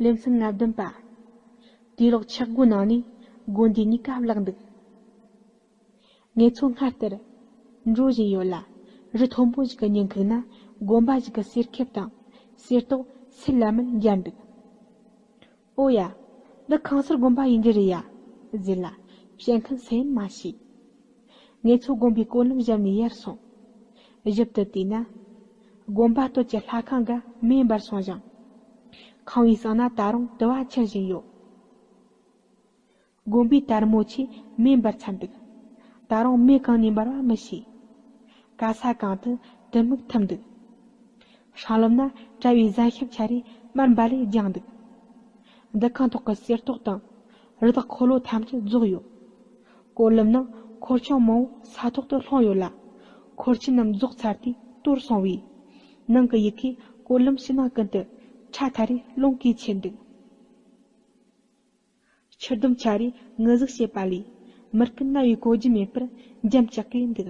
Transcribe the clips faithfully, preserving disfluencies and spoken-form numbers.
ལེ་ཚན་ང་བདུན་པ། དུས་ལོག་ཆག་སྒོའི་ནང་ནས་དགོན་སྡེ་གཉིས་ཀ་བརླག་འདུག་ངེད་ཚོ་སྔར་ལྟར་འགྲོ་བཞིན་ཡོད་ལ། རི་མཐོན་པོ་ཞིག་གི་ཉེ་འཁུག་ན་དགོན་པ་ཞིག་གི་གསེར་ཁེབས་དང་གསེར་ཏོག་སུ་ལ་མིན་འབྱར་འདུག་ཨོ་ཡ། འདི་ཁང་གསར་དགོན་པ་ཡིན་རྒྱུ་རེད་ཡ། ཟེར་ལ་བཤད་མཁན་སུ་ཡིན་མ་ཤེས། ངེད་ཚོ་དགོན་པའི་སྐོར་ལམ་བཞབ་ནས་ཡར་སོང་། ཞིབ་ཏུ་བལྟས་ན། དགོན་པ་སྟོད་ཀྱི་ལྷ་ཁང་འགའ་མེ་འབར་སོང་ཞིང་། ཁང་བའི་གསེང་ན་ད་རུང་དུ་བ་འཁྱིལ་བཞིན་ཡོད། དགོན་པའི་དར་མོ་ཆེ་མེ་འབར་ཚར་འདུག་ད་རུང་མེ་གང་ནས་འབར་བ་མི་ཤེས། ག་ས་གང་དུ་དུ་སྨུག་འཐིབས་འདུག་སྲང་ལམ་ན་གྲྭ་བའི་གཟན་ཤམ་ཆ་རེ་མར་འབལ་ལས་རྒྱང་འདུག་འདུ་ཁང་ཐོག་གི་གསེར་ཏོག་དང་རི་དྭགས་འཁོར་ལོ་ཐམས་ཅད་རྫོགས་ཡོད། སྐོར་ལམ་ནང་འཁོར་ཆུང་མང་བོ་ས་ཐོག་ཏུ་ལྷུང་ཡོད་ལ། འཁོར་ཆེན་རྣམས་རྫོགས་ཚར་དུས་གཏོར་སོང་བས། ནང་གི་ཡི་གེ་སྐོར་ལམ་ཕྱི་ནང་ཀུན་ཏུ་ཁྲ་ཐལ་རེ་རླུང་གིས་ཁྱེར་འདུག་ཕྱིར་སྡོམ་ཆ་རེ་ངུ་ཟུག་བྱེད་པ་ལས་མི་རྐུ་ན་བའི་གོ་རྒྱུ་མེད་པར་འཇམ་ཅག་གེ་འདུག་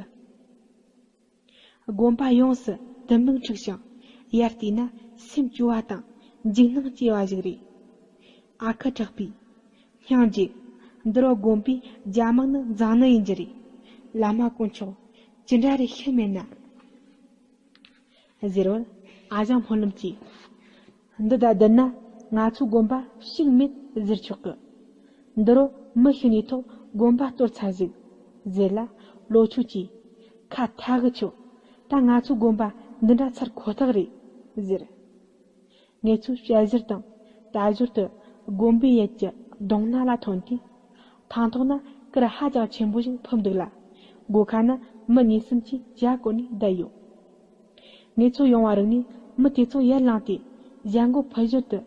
དགོན་པ་ཡོངས་སུ་དུ་མིག་འཁྲུགས་ཤིང་ཡར་བལྟས་ན་སེམས་སྐྱོ་བ་དང་འཇིགས་སྣང་སྐྱེ་བ་ཞིག་རེད། ཨ་ཁུ་གྲགས་པས། སྙིང་རྗེ། འདི་རུ་དགོན་པས་རྒྱ་དམག་ནི་འཛིང་ནི་ཡིན་རྒྱུ་རེད། བླ་མ་དཀོན་མཆོག་ཅི་འདྲ་རེ་ཤི་མེད་ན། ཟེར་བར་ཨ་ཞང་སྨོན་ལམ་གྱིས། འདི་དང་བསྡུར་ན་ང་ཚོའི་དགོན་པ་ཞིག་མེད་ཟེར་ཆོག་གི། འདི་རུ་མི་ཤི་ནས་ཐོག་དགོན་པ་གཏོར་ཚར་ཟིག་ཟེར་ལ་ལོ་ཆུང་གིས། ཁ་ཐག་གི་ཆོད། ད་ང་ཚོའི་དགོན་པ་འདི་འདྲ་ཚར་ཁོ་ཐག་རེད་ཟེར། ངེད་ཚོའི་དཔྱད་གཞིར་དང་ད་གཞོར་དུ་དགོན་པའི་ཡུལ་གྱི་གདོང་ན་ལ་ཐོན་དུས། ཐང་ཐོག་ན་གུར་ཧ་ཅང་ཆེན་པོ་ཞིག་ཕུབ་འདུག་ལ། སྒོ་ཁ་ན་མི་གཉིས་གསུམ་གྱིས་ཇ་བསྐོལ་ནས་བསྡད་ཡོད། ངེད་ཚོ་ཡོང་བ་རིག་ནས་མི་དེ་ཚོ་ཡར་ལངས་ཏེ་ཞལ་མགོ་ཕུད་བཞིན་དུ་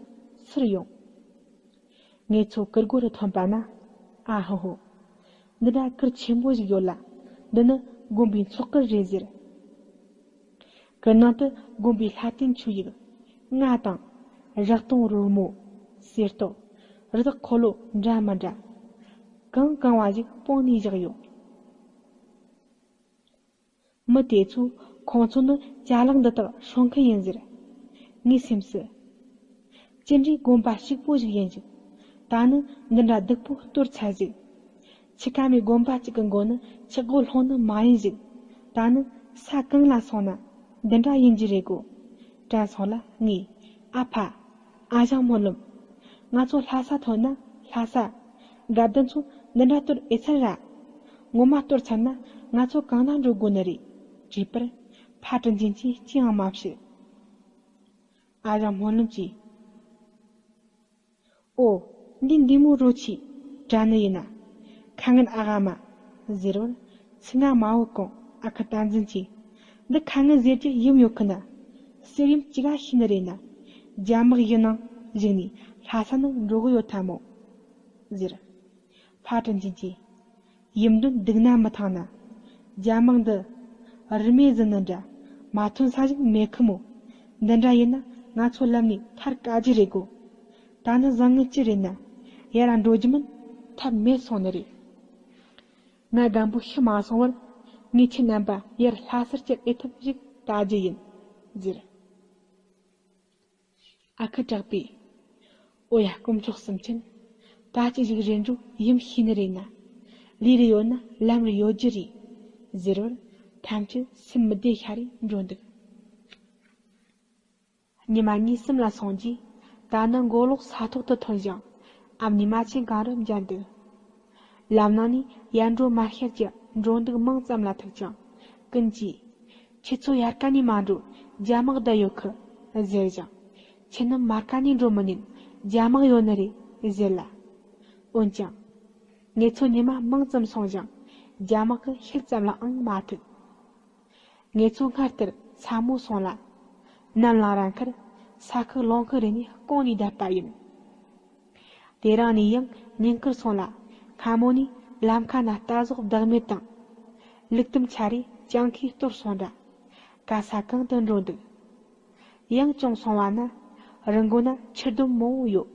ཚུར་ཡོང་། ངེད་ཚོ་གུར་སྒོ་རུ་ཐོན་པ་ན། ཨ་ཧོ་ཧོ། འདི་འདྲ་གུར་ཆེན་པོ་ཞིག་ཡོད་ལ། འདི་ནི་དགོན་པའི་ཚོགས་གུར་རེད་ཟེར། གུར་ནང་དུ་དགོན་པའི་ལྷ་རྟེན་ཆོས་ཡིག་ལྔ་དང་། རག་དོང་རོལ་མོ། གསེར་ཏོག་རི་དྭགས་འཁོར་ལོ་འདྲ་མི་འདྲ། གང་གང་བ་ཞིག་སྤུངས་ནས་བཞག་ཡོད། མི་དེ་ཚོས་ཁོང་ཚོ་ནི་ཅ་ལག་འདི་དག་སྲུང་མཁན་ཡིན་ཟེར། ངའི་སེམས་སུ། ཅི་འདྲའི་དགོན་པ་ཕྱུག་པོ་ཞིག་ཡིན་ཞིག་ད་ནི་འདི་འདྲ་སྡུག་པོ་གཏོར་ཚར་ཞིག་ཆི་ཀ་མའི་དགོན་པ་གཅིག་གི་མགོ་ནི་ཆག་སྒོ་ལྷུང་ནི་མ་ཡིན་ཞིག་ད་ནི་ས་གང་ལ་སོང་ན་འདི་འདྲ་ཡིན་གྱི་རེད་གོ། དྲན་སོང་ལ་ངས། ཨ་ཕ། ཨ་ཞང་སྨོན་ལམ། ང་ཚོ་ལྷ་ས་ཐོན་ན་ལྷ་ས། དགའ་ལྡན་ཚོ་འདི་འདྲ་གཏོར་ཨེ་ཚར་ར། ངོ་མ་གཏོར་ཚར་ན་ང་ཚོ་གང་ན་འགྲོ་དགོས་ནི་རེད། དྲིས་པར། ཕ་དྲིན་ཅན་གྱིས་ཅི་ཡང་མ་བཤད། ཨ་ཞང་སྨོན་ལམ་གྱིས། ཨོ། འདི་འདི་མོ་རོ་ཆི། དྲན་ནི་ཡིན་ན། ཁ་ངན་ཨ་ཝ་མ། ཟེར་བར། ཚིག་རྔ་མ་བོ་གང་ཨ་ཁུ་བསྟན་འཛིན་གྱིས། འདི་ཁ་ངན་ཟེར་རྒྱུ་ཡུམ་ཡོད་ཁི་ན། གསེར་ཡུམ་ཅི་ག་ཤི་ནི་རེད་ན། རྒྱ་དམག་ཡིན་ནང་བཞུགས་ནས་ལྷ་ས་ནང་འགྲོ་གི་ཡོད་ཐལ་མོ། ཟེར། ཕ་དྲིན་ཅན་གྱིས། ཡུམ་དོན་སྡུག་ན་མི་ཐང་ན། རྒྱ་དམག་འདི། རི་མེ་ཟིན་ནི་འདྲ། མ་ཐོན་ས་ཞིག་མེད་ཁི་མོ། འདི་འདྲ་ཡིན་ན་ང་ཚོ་ལམ་ནས་ཐར་དཀའ་རྒྱུ་རེད་གོ། ད་ནི་བཟང་ངན་ཅི་རེད་ན། ཡར་ར་འགྲོ་རྒྱུ་མིན་ཐབས་མེད་སོང་ནི་རེད། ང་རྒན་པོ་ཤི་མ་སོང་བར། ངས་ཁྱེད་རྣམ་པ་ཡར་ལྷ་སར་སྐྱེལ་ཨེ་ཐུབ་ཞིག་ལྟ་རྒྱུ་ཡིན། ཟེར། ཨ་ཁུ་གྲགས་པས། ཨོ་ཡ་དཀོན་མཆོག་གསུམ་མཁྱེན། ད་ཅི་ཞིག་རེད་འགྲོ་ཡུམ་ཤེས་ནི་རེད་ན། ལས་རེ་ཡོད་ན་ལམ་རེ་ཡོད་རྒྱུ་རེད། ཟེར་བར། ཐམས་ཅད་སེམས་མི་བདེ་ཤ་རེ་འགྲོ་འདུག་ཉི་མ་གཉིས་གསུམ་ལ་སོང་རྗེས། ད་ནི་མགོ་ལོག་ས་ཐོག་ཏུ་ཐོན་ཞིང་། ཨ་མྱེས་མ་ཆེན་གང་རུ་འབྱར་འདུག་ལམ་ནང་ནས་ཡར་འགྲོ་མར་ཤར་གྱི་འགྲོ་འདུག་མང་ཙམ་ལ་ཐུག་ཅིང་། ཀུན་གྱིས། ཁྱེད་ཚོ་ཡར་ཀ་ནས་མ་འགྲོ། རྒྱ་དམག་བསྡད་ཡོད་ཁི། ཟེར་ཞིང་། ཁྱེད་རྣམས་མར་ཀ་ནས་འགྲོ་མི་ཉན། རྒྱ་དམག་ཡོད་ནི་རེད། ཟེར་ལ། འོན་ཀྱང་། ངེད་ཚོ་ཉི་མ་མང་ཙམ་སོང་ཞིང་། རྒྱ་དམག་གི་ཤུལ་ཙམ་ལའང་མ་ཐུག་ངེད་ཚོ་སྔར་ལྟར་མཚན་མོ་སོང་ལ། ནམ་ལངས་རན་ཁར། ས་ཁུག་ལུང་ཁུག་རེ་ནས་སྐོང་ནས་བསྡད་པ་ཡིན། དེ་རིང་ནས་ཡང་ཉིན་དཀར་སོང་ལ། སྔ་མོ་ནས་ལམ་ཁ་ན་རྟ་ཟོག་བདག་མེད་དང་། ལུག་དུམ་ཆ་རེ་སྤྱང་ཁས་གཏོར་སོང་འདྲ། ག་ས་གང་དུ་འགྲོ་འདུག་ཡང་ཅུང་སོང་བ་ན། རི་མགོ་ན་ཕྱིར་སྡོམ་མང་བོ་ཡོད།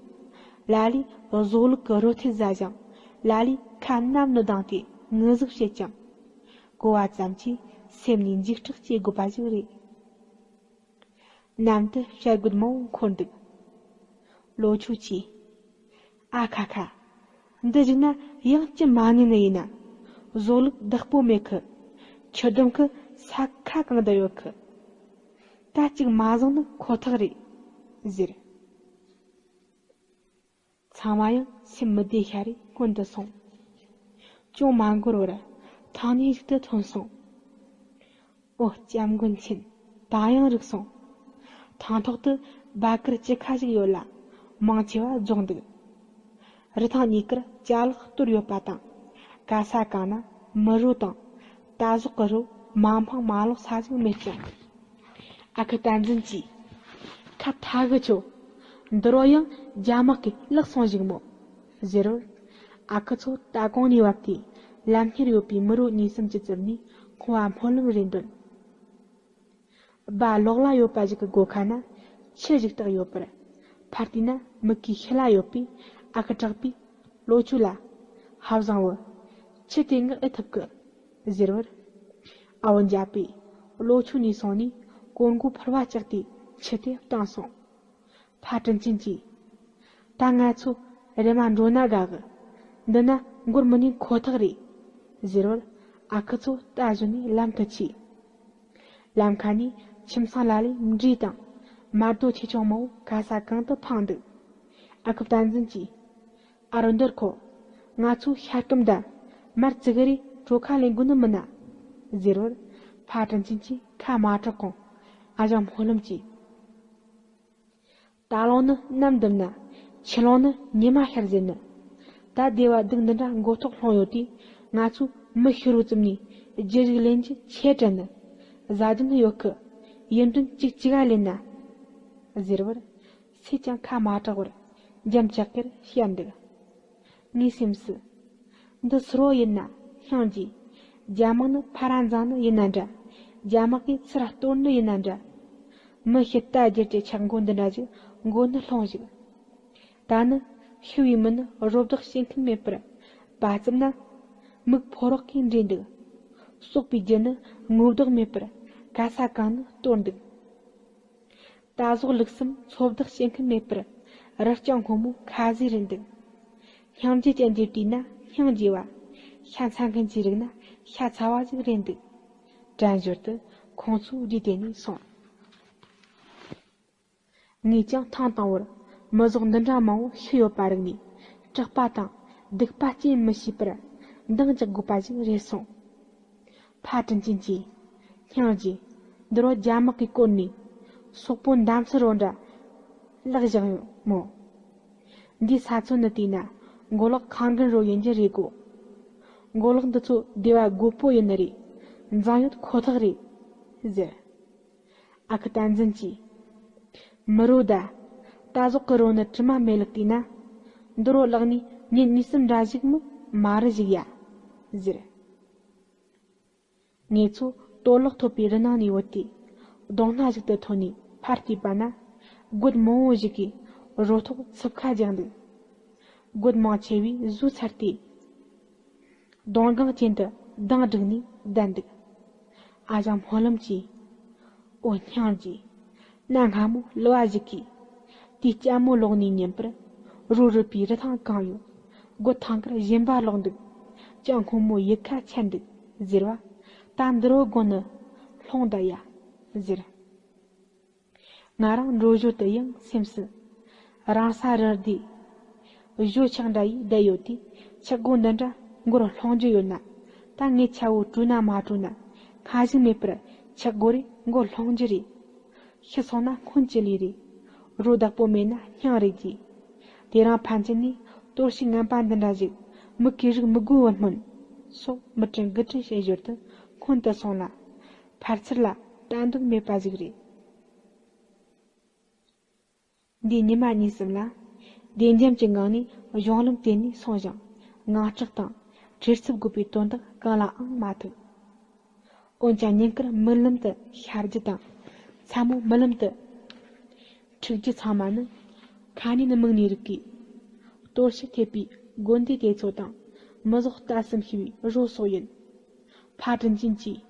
ལ་ལས་བཟོ་ལུག་གི་རོ་ཐལ་ཟ་ཞིང་། ལ་ལས་ཁ་གནམ་ནས་ལྡང་སྟེ་ངུ་ཟུག་བྱེད་ཅིང་། གོ་བ་ཙམ་གྱིས་སེམས་ནས་འཇིགས་སྐྲག་སྐྱེ་དགོས་པ་ཞིག་རེད། གནམ་དུ་བྱ་རྒོད་མང་བོ་འཁོར་འདུག་ལོ་ཆུ་ཆེ། ཨ་ཁ་ཁ། འདི་བཞུགས་ན་ཡང་ཅི་མ་ཉན་ནི་ཡིན་ན། བཟོ་ལུགས་བདག་པོ་མེད་ཁི། ཆུ་དུམ་ཁི་ས་ཁ་གང་དུ་ཡོད་ཁི། ད་ཅིག་མ་བཟང་ནི་ཁོ་ཐག་རེད། ཟེར། ཚང་མ་ཡང་སེམས་མི་བདེ་ཤ་རེ་སྔོན་དུ་སོང་། ཅུང་མ་འགོར་བར་ཐང་ནས་ཞིག་ཏུ་ཐོན་སོང་། ཨོ་སྐྱབས་མགོན་མཁྱེན། ད་ཡང་རིག་སོང་། ཐང་ཐོག་ཏུ་སྦ་གུར་ཅི་ཁ་ཞིག་ཡོད་ལ་མང་ཆེ་བ་རྫོགས་འདུག། རི་ཐང་གཉིས་ཀར་ཅ་ལག་གཏོར་ཡོད་པ་དང་། ག་ས་གང་ན་མི་རོ་དང་། ད་གཟོག་གི་རོ་མ་འཕངས་མ་ལོག་ས་ཞིག་མེད་ཀྱང་། ཨ་ཁུ་བསྟན་འཛིན་གྱིས། ཁ་ཐག་གི་ཆོ། འདི་རོ་ཡང་རྒྱ་དམག་གིས་བརླག་སོང་ཞིག་མོ། ཟེར་བར། ཨ་ཁུ་ཚོ་ད་གོང་ནས་བབས་ཏེ་ལམ་སྣེར་ཡོད་པའི་མི་རོ་གཉིས་གསུམ་གྱི་རྩིབ་ནས་ཁོང་བ་སྨོན་ལམ་རེ་འདོན། སྦ་ལོགས་ལ་ཡོད་པ་ཞིག་གི་སྒོ་ཁ་ན་ཆུ་ཞིག་བཏགས་ཡོད་པར། ཕར་བལྟས་ན་མིག་གིས་ཤི་ལ་ཡོད་པས་ཨ་ཁུ་གྲགས་པས་ལོ་ཆུ་ལ། ཧ་བཟང་བོ། ཆུ་དེ་ངག་ཨེ་ཐུབ་གི། ཟེར་བར། ཨ་བོ་འཇའ་པས་ལོ་ཆུ་ནས་སོང་ནས་གོར་མགོ་ཕུར་བ་བཅག་སྟེ་ཆུ་དེ་བཏང་སོང་། ཕ་དྲིན་ཅན་གྱིས། ད་ང་ཚོ་རེ་མ་འགྲོ་ན་དགའ་གི། འདི་ན་འགོར་མི་ཉན་ཁོ་ཐག་རེད། ཟེར་བར་ཨ་ཁུ་ཚོ་རྟ་བཞོན་ནས་ལམ་དུ་ཆས། ལམ་ཁ་ནས་ཁྱིམ་ཚང་ལ་ལས་འབྲས་དང་མར་རྡོ་ཆེ་ཆུང་མང་བོ་ག་ས་གང་དུ་འཕངས་འདུག། ཨ་ཁུ་བསྟན་འཛིན་གྱིས། ཨ་རོ་འདིར་ཁོ། ང་ཚོ་ཤ་སྐམ་དང་མར་ཙི་གི་རེ་གྲོ་ཁ་ལེན་དགོས་ནི་མིན་ན། ཟེར་བར་ཕ་དྲིན་ཅན་གྱིས་ཁ་མ་གྲག་གོང་ཨ་ཞང་སྨོན་ལམ་གྱིས། ད་ལོང་ནི་གནམ་འདུམ་ན། ཕྱི་ལོང་ནི་ཉི་མ་ཤར་ཟེར་ནི། ད་སྡེ་བ་སྡུག་འདི་འདྲ་མགོ་ཐོག་ལྷུང་ཡོད་དུས་ང་ཚོས་མི་ཤི་རོ་བཙུམ་ནས་རྒྱུ་རིགས་ལེན་རྒྱུ་ཆེ་དྲན་ནི། ཟ་རྒྱུ་ནི་ཡོད་ཁི། ཡུན་རིང་གཅིག་གཅིག་ག་ལེན་ན། ཟེར་བར། སུས་ཀྱང་ཁ་མ་གྲག་བར་འཇམ་ཅག་གེར་བཤད་འདུག། ངའི་སེམས་སུ། འདི་སུ་རོ་ཡིན་ན་སྙིང་རྗེ། རྒྱ་དམག་ནི་ཕ་ར་འཛིང་ནི་ཡིན་ན་འདྲ། རྒྱ་དམག་གིས་ཚུར་གཏོར་ནི་ཡིན་ན་འདྲ། མི་ཤི་རྟ་རྒྱལ་གྱི་ཆག་སྒོ་འདི་འདྲ་ཞིག་མགོ་ནི་ལྷུང་ཞིག། ད་ནི་ཤི་བའི་མི་ནི་རོ་བདག་བྱེད་མཁན་མེད་པར་བ་ཙམ་ན། མིག་ཕོ་རོག་གིས་འདྲེས་འདུག། སོག་པའི་རྒྱུ་ནི་ངོ་བདག་མེད་པར་ག་ས་གང་ནས་གཏོར་འདུག། ད་གཟོག་ལུག་གསུམ་འཚོ་བདག་བྱེད་མཁན་མེད་པར་རི་སྤྱང་སྔོན་མོ་ཁ་ཟས་རེད་འདུག། སྙིང་རྗེ་ཅན་གྱིས་བྲིས་ན་སྙིང་རྗེ་བ། ཤ་ཚ་མཁན་གྱིས་རིག་ན་ཤ་ཚ་བ་ཞིག་རེད་འདུག། དྲན་ཞོར་དུ་ཁོང་ཚོ་རྗེས་དེད་ནས་སོང་། ངས་ཀྱང་ཐེངས་དང་པོར་མི་ཟོག་འདི་འདྲ་མང་པོ་ཤི་ཡོད་པ་རིག་ནས་སྐྲག་པ་དང་སྡིག་པ་སྐྱེ་མི་ཤེས་པར་འདང་རྒྱག་དགོས་པ་ཞིག་རེད་སོང་། ཕ་དྲིན་ཅན་གྱིས། སྙིང་རྗེ། འདི་རུ་རྒྱ་དམག་གིས་བསྐོར་ནས་སོག་པོ་འདམ་སར་རོ་འདྲ་བརླག་བཞག་ཡོད་མོད། འདིའི་ས་མཚམས་ནས་བལྟས་ན་མགོ་ལོག་ཁང་རྒན་རོ་ཡིན་རྒྱུ་རེད་གོ། མགོ་ལོག་འདི་ཚོ་སྡེ་བ་རྒོད་པོ་ཡིན་ནི་རེད། འཛིང་ཡོད་ཁོ་ཐག་རེད། ཟེར། ཨ་ཁུ་བསྟན་འཛིན་གྱིས། མི་རོ་ད། ད་གཟོག་གི་རོ་ནི་དྲི་མ་མེད་ལུགས་བལྟས་ན། འདི་རོ་བརླག་ནས་ཉིན་གཉིས་གསུམ་འདྲ་ཞིག་མི་མ་རེད་ཞིག་ཡ། ཟེར། ངེད་ཚོ་གཏོར་བརླག་ཐོབ་པའི་རི་ནང་ནས་བུད་དེ། གདོང་སྣ་ཞིག་ཏུ་ཐོན་ནས་ཕར་བལྟས་པ་ན། རྒོད་མང་བོ་ཞིག་གིས་རོ་ཐོག་ཚུབ་ཁ་རྒྱག་འདུག། རྒོད་མང་ཆེ་བས་བཟོད་ཚར་ཏེ། གདོང་སྒང་ཅན་དུ་གདངས་བསྒྲིགས་ནས་བསྡད་འདུག། ཨ་ཞང་སྨོན་ལམ་གྱིས། ཨོ་སྙིང་རྗེ། གནའ་སྔ་མོ་གླུ་བ་ཞིག་གིས། དུས་སྐྱ་མོ་ལོག་ནས་ཉན་པར། རོ་རུབ་པའི་རི་ཐང་གང་ཡོད། རྒོད་ཐང་དཀར་གཞན་པ་ལོག་འདུག། སྤྱང་སྔོན་མོ་ཡུལ་ཁ་ཆད་འདུག་ཟེར་བ། ད་འདི་རོ་དགོན་ནི་ལྷུང་ད་ཡ། ཟེར། ང་རང་འགྲོ་ཞོར་དུ་ཡང་སེམས་སུ། རང་ས་རི་དེ། གཞོ་ཆག་འདྲ་ཡིས་བསྡད་ཡོད་དུས་ཆག་སྒོ་འདི་འདྲ་མགོར་ལྷུང་རྒྱུ་ཡོད་ན། ད་ངས་ཆ་བོ་བྲོས་ན་མ་བྲོས་ན་སྔ་ཞིག་མེད་པར་ཆག་སྒོ་རེ་མགོར་ལྷུང་རྒྱུ་རེད། ཤི་སོང་ན་སྔོན་གྱི་ལས་རེད། རོ་བདག་པོ་མེད་ན་སྙིང་རེ་རྗེ། དེ་རིང་ཕན་ཚུན་ནས་གཏོར་བཤིག་ངན་པ་འདི་འདྲ་ཞིག་མིག་གིས་རིག་མི་དགོས་པར་སྨོན། སོགས་མི་དྲན་དགུ་དྲན་བྱེད་ཞོར་དུ་སྔོན་དུ་སོང་ལ། ཕར་ཚུར་ལ་ལྟ་འདོད་མེད་པ་ཞིག་རེད། འདིའི་ཉི་མ་གཉིས་གསུམ་ལ། བདེ་འཇམ་གྱི་ངང་ནས་གཞུང་ལམ་དེད་ནས་སོང་ཞིང་། དངངས་སྐྲག་དང་བྲེལ་འཚུབ་དགོས་པའི་དོན་དག་གང་ལའང་མ་ཐུག། འོན་ཀྱང་ཉིན་དཀར་རྨི་ལམ་དུ་ཤར་རྒྱུ་དང་། མཚན་མོ་རྨི་ལམ་དུ་འཁྲིག་རྒྱུ་ཚང་མ་ནི། ཁ་ཉིན་མིག་ནས་རིག་གི། གཏོར་བཤིག་ཐེབས་པའི་དགོན་སྡེ་དེ་ཚོ་དང་། མི་ཟོག་ལྟ་སེམས་ཤི་བའི་རོ་སོགས་ཡིན། ཕ་དྲིན་ཅན་གྱིས།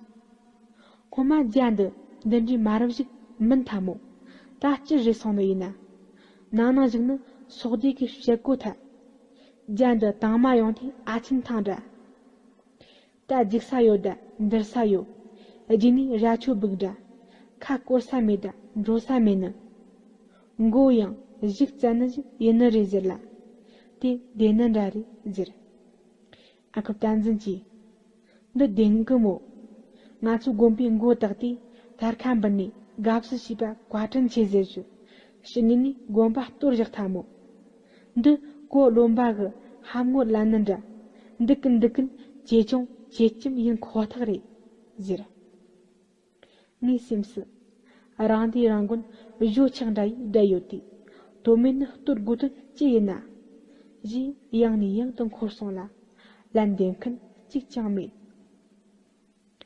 སྔོན་མ་རྒྱ་འདི་འདི་འདྲའི་མ་རབས་ཞིག་མིན་ཐལ་མོ། ད་ཅི་རེད་སོང་ནི་ཡིན་ན། ནང་ནང་ཞིག་ནི་ སོག་སྡེ་གི་བཤད་གོ་ཐལ། རྒྱ་འདི་དང་མ་ཡོང་དུས་ཨ་ཆེན་ཐང་འདྲ། ད་འཇིག་ས་ཡོད་ད་འདིར་ས་ཡོད། རྗེས་ནས་ར་ཆོ་སྦུག་འདྲ། ཁ་སྐོར་ས་མེད་ད་འགྲོ་ས་མེད་ནི། མགོ་ཡང་གཞུག་བཙན་ནི་ཞིག་ཡིན་ནི་རེད་ཟེར་ལ། དེ་བདེན་ནི་འདྲ་རེད་ཟེར། ཨ་ཁུ་བསྟན་འཛིན་གྱིས། འདི་བདེན་གི་མོ། ང་ཚོའི་དགོན་པའི་མགོ་བཏགས་ཏེ་དར་ཁ་འབུད་ནས་དགའ་བསུ་བྱས་པ་བཀའ་དྲིན་ཆེ་ཟེར་ཞུ། ཕྱི་ཉིན་ནས་དགོན་པ་གཏོར་བཞག་ཐལ་མོ། འདི་གོ་བློན་པ་གི་ཧམ་ངོ་ལན་ནི་འདྲ། འདི་ཀུན་འདི་ཀུན་ཇེ་ཆུང་ཇེ་ལྕམ་ཡིན་ཁོ་ཐག་རེད་ཟེར། ངའི་སེམས་སུ། རང་སྡེ་རང་དགོན་གཞོན་ཆགས་འདྲ་ཡི་འདྲ་ཡོད་དུས། དོན་མེད་ནི་གཏོར་དགོས་དོན་ཅི་ཡིན་ན། ཞེས་ཡང་ནས་ཡང་དུ་འཁོར་སོང་ལ། ལན་འདེབས་མཁན་གཅིག་ཀྱང་མེད།